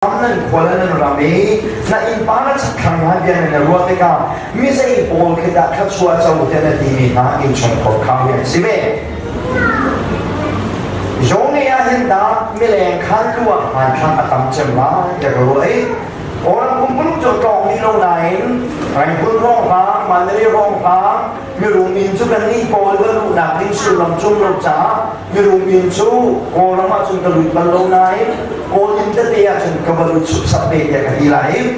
Nan khua le nan ram i na innpa na chakthlang hna bia nan i ruah tikah mizei pawl khi dah thluachuah co tiah na timi hna innchungkhar kha hi an si ve. Jone ah hin dah mileng khan lu ah hmanthlak a tam cem lai tiah ka ruah i Kawlram pumpuluk cu tlawng dih lo nain Rangoon hrawnghrang, Mandalay hrawnghrang mirum inn cu kannih Kawl va luhnak ding sullam cung lo caah mirum inn cu Kawlram ah cun ka lut bal lo nain Kawl inn tete ah cun ka va lut supsap ve tiah ka ti lai.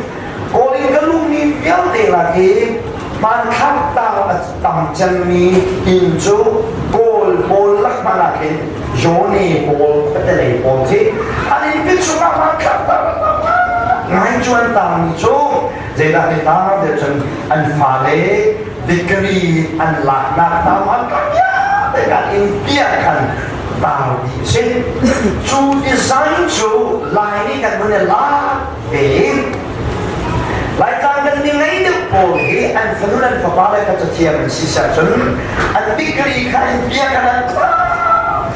Kawl inn ka luhmi vialte lak i hmanthlak tar a tam cemmi inn cu Kawl pawl lak hmanh ah khin Jone pawl khuatelei pawl khi an inn pi chungah hmanthlak tar a tam ngai cu an tarmi cu zeidah ti tar deuh cun an fale degree an laknak hna hmanthlak vialte kan in piah khan tar dih a si. Cu design cu Lai nih kan vun i lak ve. Laitlang kan mi ngei deuh pawl hi an fanu le an fapa le kha cathiam an si siah cun an degree kha in bia kan an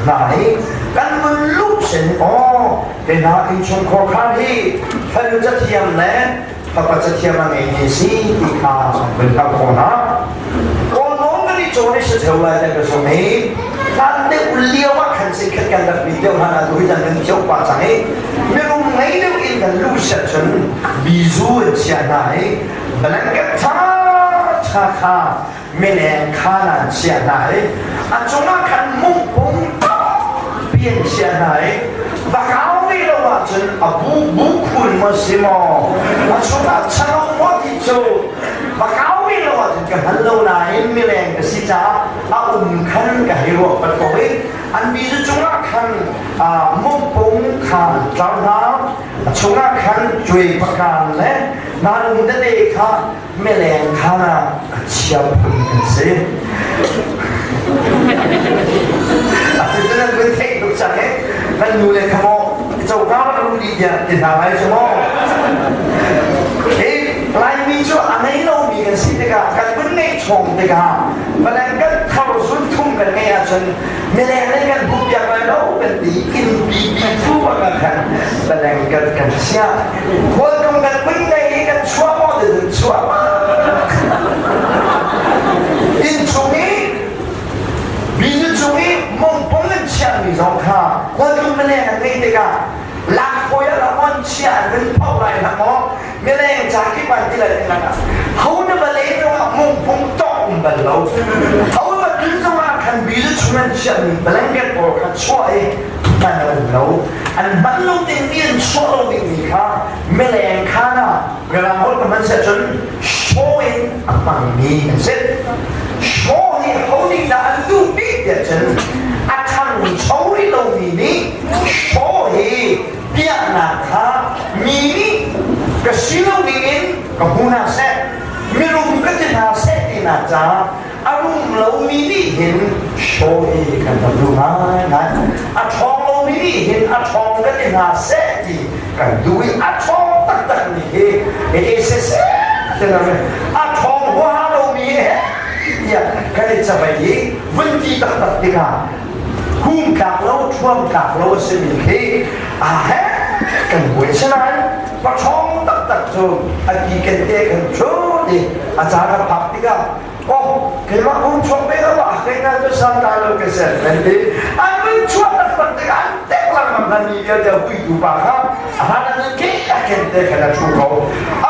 hna i kan vun luh sin aw te hna innchungkhar khan hi fanu cathiam le fapa cathiam a ngeimi si ti kha vun hngalh khawh hna. Kawlnawn kan i cawn i si theo lai kan ka zum i hlan deuh lio ah khan si khat kan rak bi deuh hlan ah tu hi kan kan thiau pa cang i mirum ngei deuh in kan lu siah cun bizu an chia hna i blanket tha tha kha mileng khaan an chiah hna i a cungah khan mungpung tampi an chiah hna i va kau ve lo ahcun a bu bu khun maw si maw a chungah chano maw ti cu va kau ve lo ahcun ka hngal lo nain mileng ka si caah a um khan ka hei ruak pat ko i an bizu cungah khan mungpung kha an tlar hna a chungah khan cuai pakan le nalung tete kha mileng khan ah a chia phun kan si. Atu cu nan vun theih tuk cang i nan nu le kha maw coka rak ru dih tiah ti hna lai cu maw. Hi Laimi cu a ngei lomi kan si tikah kan vun ngeih chawng tikah paleng kan thar zun thum kan ngeih ahcun mileng nih kan hmuh piak lai lo kan ti inn pi pi fu bak khan paleng kan kan chiah. Khualtlung kan vun ngei i kan chuah maw ti cun chuah inn chung i bizu chung i mungpung in chiahmi zong kha khualtlung mileng an ngeih tikah lakphawi ah rak on chia an vun phoh lai hlah maw mileng ca kip an ti lai lakah ho na va len zongah mungpung tawk um bal lo ho va tun zongah khan bizu chung an chiahmi blanket pawl kha chuah i hman a um lo an hman lo dingmi an chuah lo dingmi kha mileng khaan ah mirang holh ka hman siah cun show in a hmangmi an si show hi ho nih dah an duh bik tiah cun a ṭhangcho rih lomi nih show hi piahnak kha mi nih ka si lo dingin ka hmu hna seh mirum ka ti hna seh tinak caah a rum lomi nih hin show hi kan rak duh ngaingai a ṭhawng lomi nih hin a ṭhawng kan i hna seh ti kan duh i a ṭhawng taktak mi hi he siseh a ṭhawng huaha lomi he tiah kan i cavai i vun ti taktak tikah hum tlak lo ṭhuam tlak lo a simi khi a he kan buai sinain paṭhawng taktak cu a ti kan te kan ṭhut i a caan a phak tikah oh keimah hung chuak ve lo ah keina cu san ta lo ka ser kan ti an vun chuak taktak tikah an tek lengmang hna mi vialte huitu pa kha a hlan an ke a ken te khan a ṭhu ko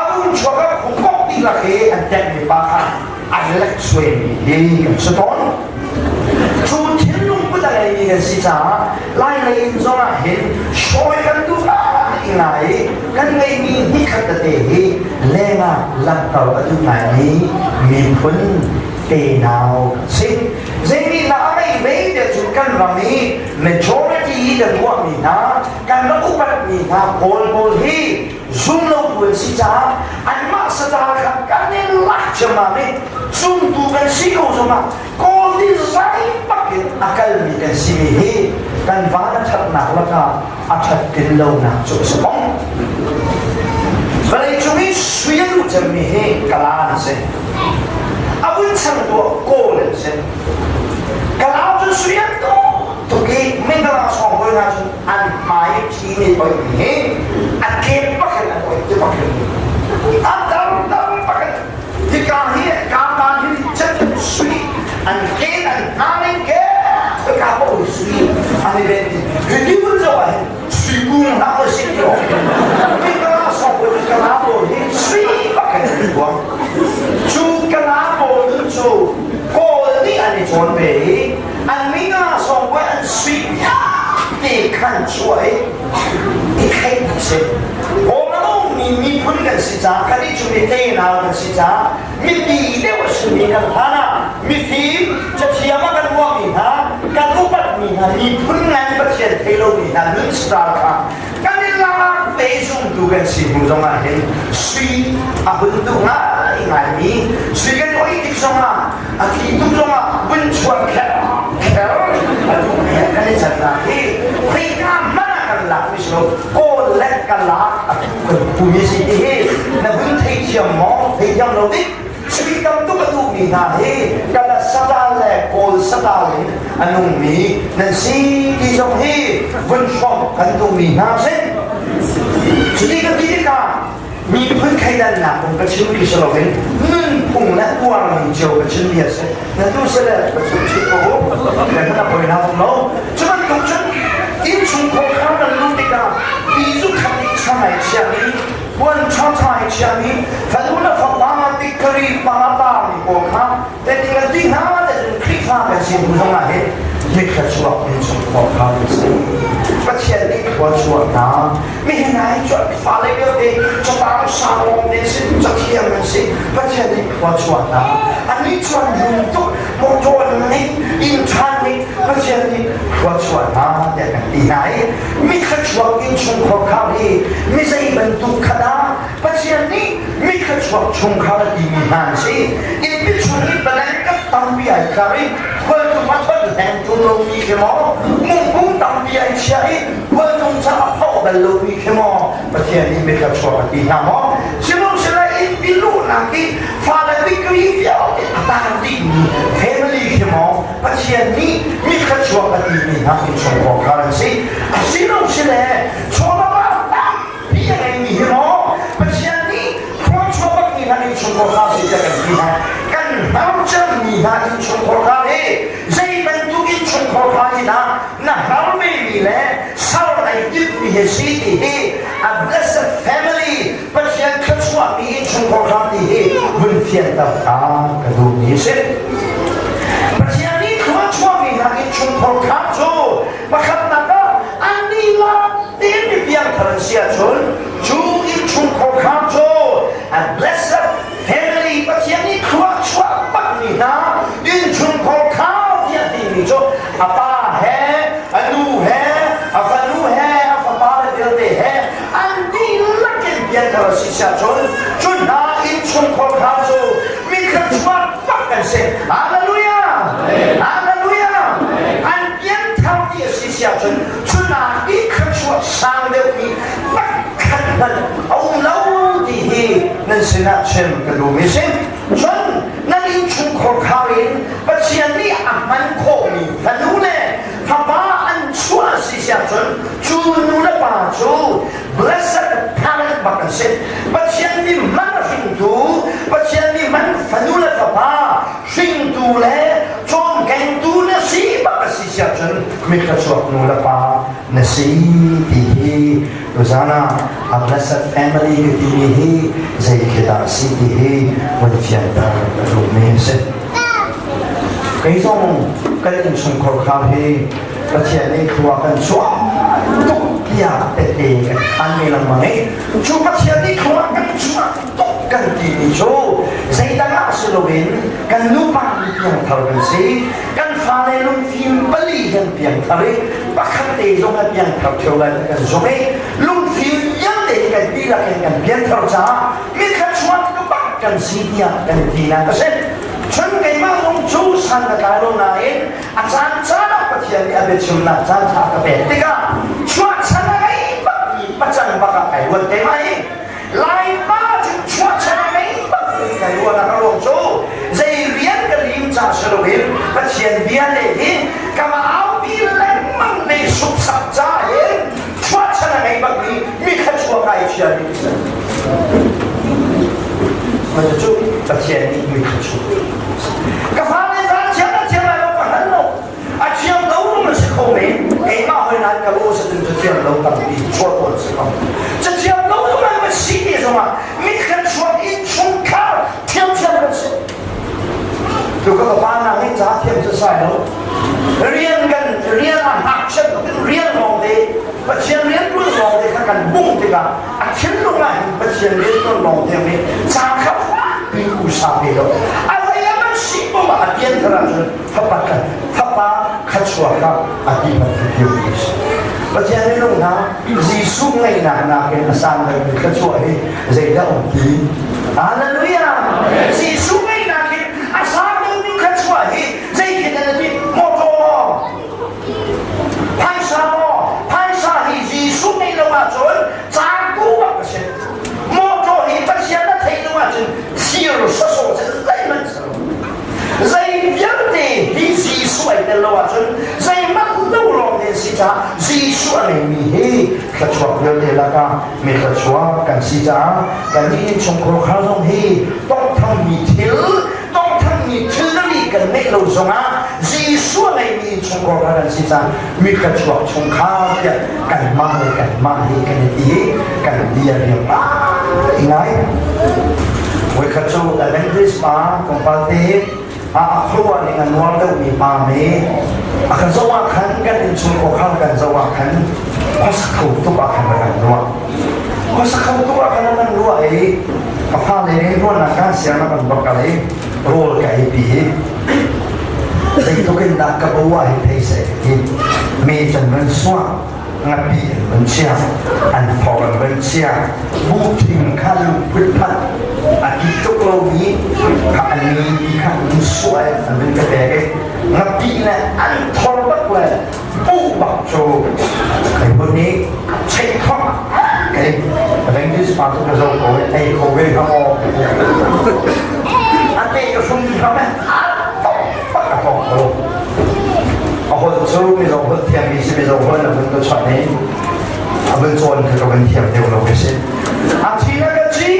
a vung chuak a khukok ti lak i an tek mi pa kha an lek suai mi hi kan si tawn cu thinlung put a ngeimi kan si caah lai lei in zong ah hin shawi kan duh ngai i kan ngeihmi hnikhat tete hi lengah langhter a duh ngaimi miphun tenau kan si. Zeinih dah a ngeih ve tiah cun kan ram i majority i kan ruahmi hna kan rak upatmi hna Kawl pawl hi zumlotu an si caah anmah sacal kha kan i lak ciammam i zumtu kan si ko zongah Kawl nih zeipak in a kalmi kan simi hi kan van a ṭhatnak lakah a ṭhat tin lonak cu a si kong. Vawleicung i sui a duh cemmi hi kala an si. A vun changtu ah Kawl an si. Kala cu sui an duh tuk i Mingalang sawng hawi hna cun an hmai i ṭhimi hoimi hi a tlep. chawn ve i an minga sawng puai an sui te khan chuah i i kheih dih si. Kawl mi miphun kan si caah kan i cu mi tenau kan si caah mipi deuh a simi kan hlan ah mifim cathiam ah kan ruahmi hna kan upatmi hna miphun ngan Pathian thei lomi hna nun star kha kan i lak ve zumtu kan si hnu zong ah hin sui a hun duh ngai ngaimi sui kan oi tik zong ah a thi tuk zong ah vun chuan kher kher a duhmi kan i cannak hi Khrihfa hmanh ah kan lak mi si lo kawl le kan lak a tu kan pumi si ti hi na vun theithiam maw theithiam lo dik sui tam tuk a duhmi hna hi kala satal le kawl satal in a nungmi nan si ti zong hi vun hrawmh kan duhmi hna si cuti ka ti tikah miphun thleidannak kong ka chim ti si loin nunphung le uarning cio ka chim mi a si na tu si le ka chim chih ko kan na poi na um lo cu bantuk cun innchungkhar khar kan luh tikah ti zu khat nih chang ai chiami puan ṭha ṭha ai chiami fanu le fapa tikari pangata mi pawl kha te kan ti hna te cun Khrihfa kan si hnu zong ah hin mithla chuak innchungkhar khar kan si Pathian nih khua chuah hna mihin ai cu fale vialte catang sang lawng te si cathiam an si Pathian nih khua chuah hna annih chuan rum tuk motor nih inn ṭhan nih Pathian nih khua chuah hna tiah kan ti hna i mithla chuak innchungkhar khar hi mi zei bantuk kha dah Pathian nih mithla chuak chungkhar a timi hna an si innpi chung i blanket tampi ai khar i khualtung a thon hleng ṭung lomi khi maw mungkung tampi ai chiah i khualtung ca a phoh bal lomi khi maw Pathian nih mithla chuak a ti hna maw sihmanhsehlaw innpi luhnak i fale degree vialte a tar dihmi family khi maw Pathian nih mithla chuak a timi hna innchungkhar kha an si asilosile chawva tampi a ngeimi hi maw Pathian nih thluachuah bakmi hna innchungkhar kha si tiah kan ti hna kan hnarcammi hna innchungkhar kha hi zei bantuk innchungkhar kha hi dah na hngar vemi le sal ai timhmi hi si ti hi a blessed family Pathian thluachuahmi innchungkhar kha ti hi vun fianter ta ka duhmi a si Pathian nih thluachuahmi hna innchungkhar kha cu pakhatnak ah an dihlak tein mi piangthar an si ahcun cu innchungkhar kha cu a blessed family Pathian nih thluachuah bakmi hna innchungkhar kha tiah timi cu a pa he a nu he a fanu he a fapa le vialte he an dihlak in piangthar a si ahcun cu hna innchungkhar kha cu mi thluachuah bak an si hallelujah hallelujah an piangthar ti a si ahcun cu hna i thluachuah sang deuhmi pakhat hmanh a um lo ti hi nan sinah chim ka duhmi si cun nan innchungkhar khar in Pathian nih a hman khawhmi fanu le fapa an chuah si siah cun cu nu le pa cu blessed parent bak an si Pathian nih man hringtu Pathian nih man fanu le fapa hringtu le cawmkengtu na si bak a si siah cun mithluachuak nu le pa na si ti hi tuzan ah a blessed family ka timi hi zei khi dah a si ti hi vun fianter ka duhmi a si. Kei zong kan innchungkhar khar hi Pathian nih khua kan chuah tuk tiah tette kan khan ve lengmang i cu Pathian nih khua kan chuah tuk kan timi cu zeidang ah si loin kan nupa piangthar kan si kan fale lungfim pali kan piangthar i pakhat te zong a piangthar ṭheo lai kan zumh i lungfim vialte kan dihlak in kan piangthar caah mikhat chuak bak kan si tiah kan ti nak a si cun keimah zong cu san ka tlai lo nain a caan caan ah Pathian nih a biachimnak caan ṭha ka pek tikah chuahchan a ngei bakmi pacang bak ah kai ruat keimah hi Laipa cu chuahchan a ngei bakmi kai ruahnak a ruang cu zei rian ka lim ca si loin Pathian bia le hi ka aupi lengmang ve supsap ca hin chuahchan a ngei bakmi mi kha chuak ai chia mi si. Cucu Pathian nih mi kha chuak. Ka fale zan thiam na thiam lai lo ka hal lo. A thiam lo na si kho men. Keimah hoi nan ka lo sa cun thiam lo tampi chuah tawn si ko. Ca thiam lo zong an si ti zongah mi kha chuak in chungkhar thiam thiam kan si. Tu ka pa na hi ca thiam cu sai lo. Rian kan rian a ngakchiat tuk in rian lawng te Pathian rian tuan lawng te kha kan bung tikah a thinlung ah hin Pathian rian tuan lawng te nih ca kha fakpi usa pe lo. A hlei a man si pom ah a pian thar ahcun fapa kha fapa kha chuak kha a ti bantuk ti si. Pathian minung hna Jesuh ngeihnak nakin a sang deuhmi thluachuah hi zeidah um ti? Hallelujah! Jesuh ngeihnak hi a sang deuhmi thluachuah hi zeitin an ti? Mawṭaw maw? Phaisa maw? Phaisa hi Jesuh ngeih lo ahcun caangtu bak a si. Mawṭaw hi Pathian a theih lo ahcun thir sawsawh cu zeihmanh si lo. Zei vialte hi Jesuh ai tel lo ahcun zeihmanh lo lawng te si caah Jesuh a ngeimi hi thluachuak vialte lakah mi thluachuak kan si caah kannih innchungkhar khar zong hi tongthammi thil tongthammi thilri kan ngeih lo zongah Jesuh a ngeimi innchungkhar khar kan si caah mi thluachuak chungkhar tiah kanmah le kanmah hi kan i ti kan bia riam ngai. Voikhat cu Adventist pa tlawmpal te a khuaruah ning a nuar deuhmi pa nih a kan zoh ah khan kan innchung khuakhar kan zoh ah khan khuasa kho tuk ah khan a kan ruah. Khuasa kho tuk ah khan a kan ruah i ka fale nih ruahnak kan siang na kan bak kal i rawl ka ei pi hi zeitluk in dah ka bo ah hi thei seh ti mi can van suah ngapi an van chia an thor an van chia bu thing kha lungput phat a ti tuk lomi kha an ni ti kha an suah an van ka pek i ngapi le an thor bak le bu bak cu kai hun nih cheik thok kai Evangelist pa cu ka zo ko ei ko ve ka maw a te ka sum ka me a tok pak a tong ko a hol cu mizo hol thiam mi si mizo hol na vun ka chawnh i a vun cawn kha ka vun thiam deuh lo ka si a thi na ka ci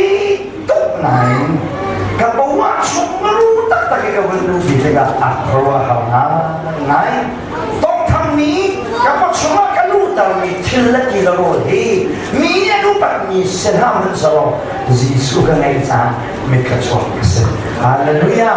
tuk nain ka bo ah chung ru taktak i ka vun lu bi tikah a khuaruah har ngai tongthammi ka pawchung ah ka luhtermi thil le ti le rawl hi mi nih an upatmi si hlah hmanh selaw Jesuh ka ngeih caah mit ka chuak ka si. Hallelujah!